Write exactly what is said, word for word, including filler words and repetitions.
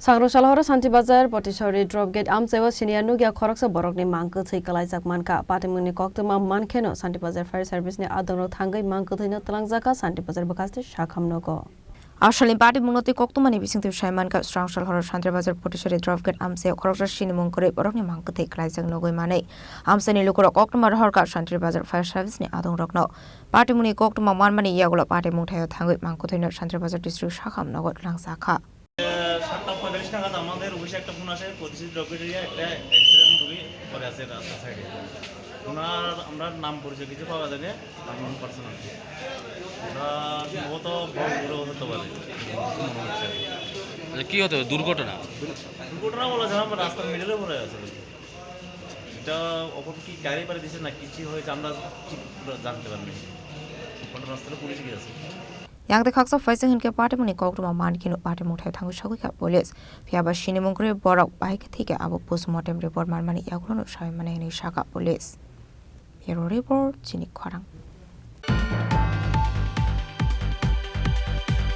Sangrong Salhoro Santi Bazar, Potisori Drop Gate amchaio siniya nukya khoroksa borokni mang kwthwi kwlaijak mankha. Patimungni koktwma mankheno Santi Bazar Fire Service ni adongrok thangwi mang kwthwino twlangjakha Santi Bazar bwkhaste sakham nogo. Asalni patimungno tei koktwmani bisingtwi sai mankha, Srang Salhoro Santi Bazar Potisori Drop Gate amchaio khoroksa sinimung kwrwi borokni mang kwthwi kwlaijak nugwi manwi amchaini lukurok koktwma rohorkha Santi Bazar Fire Service ni adongrokno. Patimungni koktwma manmani yagulo patimung thaio thangwi mang kwthwino Santi Bazar District sakham nogo twlangjakha. সাতটা পঁয়তাল্লিশ নাগাদ আমাদের অফিসে একটা ফোন আসে, প্রতিশ্রুতি ড্রপ গেটে একটা অ্যাক্সিডেন্ট রোগী পড়ে আছে রাস্তার সাইডে। ওনার আমরা নাম পরিচয় কিছু পাওয়া যায়নি, আননোন পার্সন আছে। ওনার সম্ভবত বড় হতে পারে, মনে হচ্ছে। মানে কি হতে পারে? দুর্ঘটনা? দুর্ঘটনা বলা যায় না, রাস্তার মিডলে পড়ে আছে। এটা ওপর কি গাড়ি পাড়ি দিছে না কিছু হয়েছে, আমরা ঠিক জানতে পারিনি। ওখানে রাস্তাটা পুলিশ গিয়েছে। Yang tei khaksa phaising hinkhe patimungni koktwma mankheno patimung thaio thangwi sagwi kha police. Phiya ba sinimung kwrwi borok bai khe thwikhe abo postmortem report manmani yagulono sai mani hinwi sakha police. Bureau report, chini khorang.